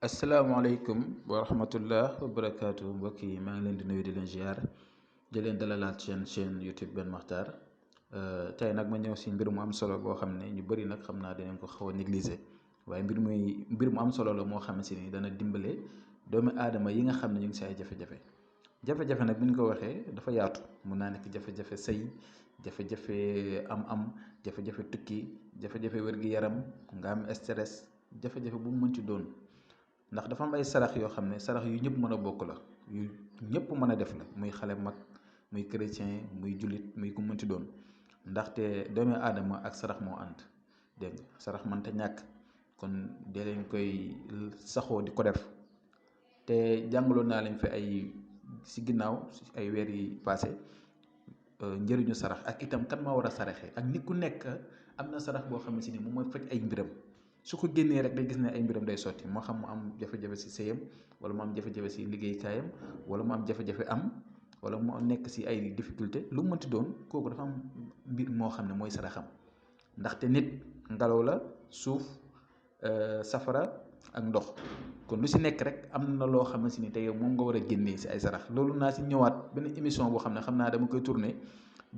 asalaamaaleykum wa rahmatullah wa barakaatu mbokk yi maa ngi leen di nuyu di leen ziar di leen dalalaat seen chaîne YouTube Ben Makhtar tey nag ma ñëw si mbir mu am solo boo xam ne ñu bëri nag xam naa dinañ ko xaw a négliger waaye mbir mu am solo la moo xam si ni dana dimbale doomu aadama yi nga xam ne ñu ngi si ay jafe-jafe jafe-jafe nag bu ñu ko waxee dafa yaatu mun naa nekk jafe-jafe sëy jafe-jafe am-am jafe-jafe tukki jafe-jafe wér-gi-yaram nga am stress jafe-jafe bu mu mënti doon. ndax dafa am ay sarax yoo xam ne sarax yu ñëpp mën a bokk la yu ñëpp mën a def la muy xale mag muy chrétien muy jullit muy ku mënti doon ndaxte doomu aadama ak sarax moo ànd dégg nga sarax mënta ñàkk kon dee leen koy saxoo di ko def te jàngaloon naa leen fi ay si ginnaaw ay weer yi passé njëriñu sarax ak itam kan maa war a saraxee ak nit ku nekk am na sarax boo xam ne si ni moom mooy faj ay mbiram. su ko génnee rek day gis ne ay mbiram day sotti moo xam mu am jafe-jafe si sëyam wala mu am jafe-jafe si liggéeykaayam wala mu am jafe-jafe wala mu nekk si ay difficulté lu mu mënti doon kooku dafa am mbir moo xam ne mooy saraxam ndaxte nit ngelaw la suuf safara ak ndox kon lu si nekk rek am na loo xam ne si ni tey moom nga war a génnee si ay sarax loolu naa si ñëwaat benn émission boo xam ne xam naa dama koy tourné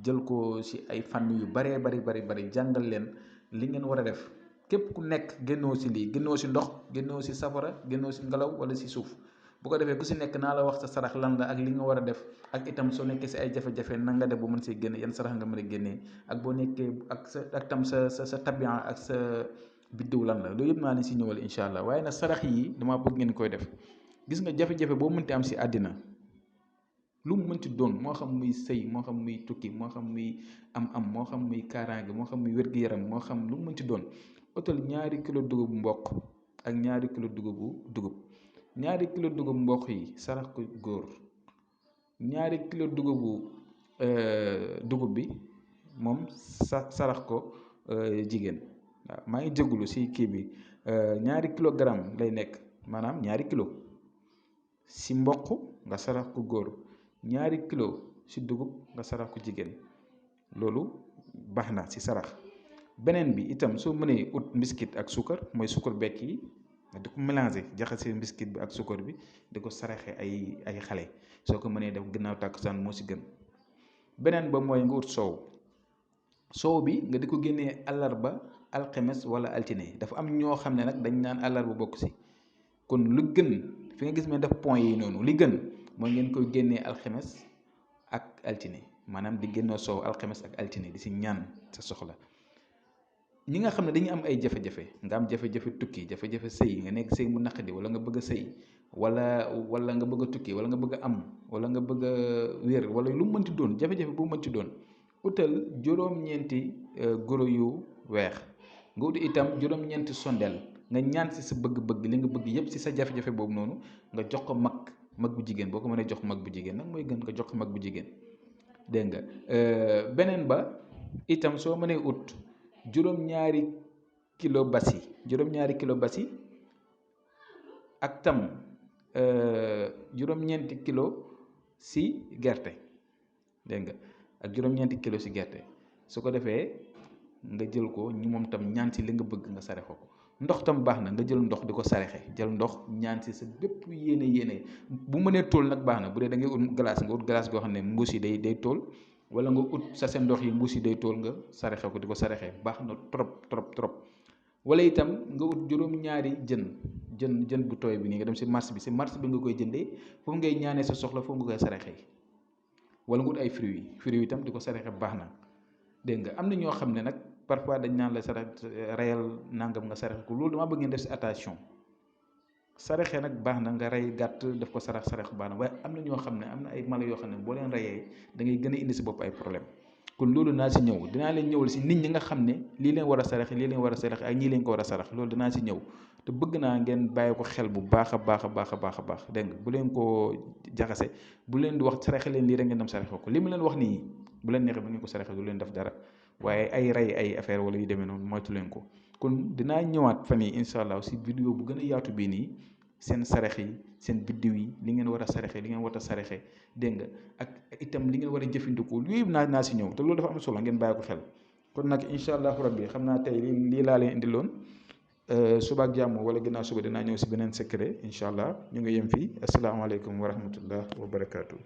jël ko si ay fànn yu baree bari jàngal leen li ngeen war a def. képp ku nekk génnoo si lii génnoo si ndox génnoo si safara génnoo si ngelaw wala si suuf bu ko defee ku si nekk naa la wax sa sarax lan la ak li nga war a def ak itam soo nekkee si ay jafe-jafe nan nga def bu mën see génne yan sarax nga mën a génnee ak boo nekkee ak tam sa tabian ak sa biddiw lan la loolu yëpp naa leen si ñëwal incha allah waaye nag sarax yi damaa bëgg ngeen koy def gis nga jafe-jafe boo mënti am si àddina lu mu mënti doon moo xam muy sëy moo xam muy tukki moo xam muy am moo xam muy kaaraange moo xam muy wér-gu-yaram moo xam lu mu mënti doon otal 2 kilo dugub mboq ak 2 kilo dugub 2 kilo dugub mboq yi sarax ko góor 2 kilo dugub bi moom sarax ko jigéen waaw maa ngi jégalu si kii bi 2 kilogramme lay nekk maanaam 2 kilo si mboq nga sarax ko góor 2 kilo si dugub nga sarax ko jigéen loolu baax na si sarax. beneen bi itam soo mënee ut mbiskit ak suukar mooy suukar bekk yi nga di ko mélanger jaxase mbiskit bi ak suukar bi di ko saraxe ay xale soo ko mënee def gannaaw tàkkusaan moo si gën. beneen ba mooy nga ut soow bi nga di ko génnee àllarba alxemes wala altine dafa am ñoo xam ne nag dañ naan àllarba bokk si kon lu gën fi nga gis ma def point yi noonu li gën mooy ngeen koy génnee alxemes ak altine maanaam di génnoo soow alxemes ak altine di si ñaan sa soxla. ñi nga xam ne dañuy am ay jafe-jafe nga am jafe-jafe tukki jafe-jafe sëy nga nekk sëy mu naqadi wala nga bëgg a sëy wala nga bëgg a tukki wala nga bëgg a am wala nga bëgg a wér wala lu mu mënti doon jafe-jafe bu mu mënti doon utal juróom-ñeenti guro yu weex nga uti itam juróom-ñeenti sondeel nga ñaan si sa bëgg-bëgg li nga bëgg yépp si sa jafe-jafe boobu noonu nga jox ko mag bu jigéen boo ko mënee jox mag bu jigéen nag mooy gën nga jox ko mag bu jigéen dégg nga beneen ba itam soo mënee ut juróom-ñaari kilo basi ak tam juróom-ñeenti kilo si gerte dégg nga ak juróom-ñeenti kilo si gerte su ko defee nga jël ko ñu moom tam ñaan si li nga bëgg nga saraxe ko ndox tam baax na nga jël ndox di ko saraxe jël ndox ñaan si sa bépp yéene bu mënee tool nag baax na bu dee da ngay ut glace nga ut glace goo xam ne mbuus yi day tool wala nga ut sa seen ndox yi mbuus yi day tool nga saraxe ko di ko saraxe baax na trop wala itam nga ut juróom-ñaari jën bu tooy bi nii nga dem si marché bi nga koy jëndee foofu ngay ñaanee sa soxla foofu nga koy saraxee wala nga ut ay fruits itam di ko saraxe baax na dégg nga am na ñoo xam ne nag parfois dañ naan la sarax reyal nangam nga saraxe ko loolu damaa bëgg ngeen def si attention saraxe nag baax na nga rey gàtt daf ko sarax baax na waaye am na ñoo xam ne am na ay mala yoo xam ne boo leen reyee da ngay gën a indi si bopp ay problème kon loolu naa si ñëw dinaa leen ñëwal si nit ñi nga xam ne lii leen war a saraxe ak ñii leen ko war a sarax loolu dinaa si ñëw te bëgg naa ngeen bàyyi ko xel bu baax a baax dégg nga bu leen ko jaxase bu leen di wax saraxe leen lii rek ngeen dem saraxe ko li mu leen wax nii bu leen neexee ba ngeen ko saraxe du leen def dara waaye ay rey ay affaire wala yu demee noonu moytu leen ko kon dinaa ñëwaat fan yi incha allah si vidéo bu gën a yaatu bii nii seen sarax yi seen biddiw yi li ngeen war a saraxe li ngeen war a saraxe dégg nga ak itam li ngeen war a jëfandikoo yooyu naa si ñëw te loolu dafa am solo ngeen bàyyi ko xel kon nag incha allahu rabbi xam naa tey lii laa leen indiloon suba ak jàmm wala ginnaaw suba dinaa ñëw si beneen secret incha allah ñu ngi yem fii asalaamaaleykum wa rahmatullah wa barakaatu.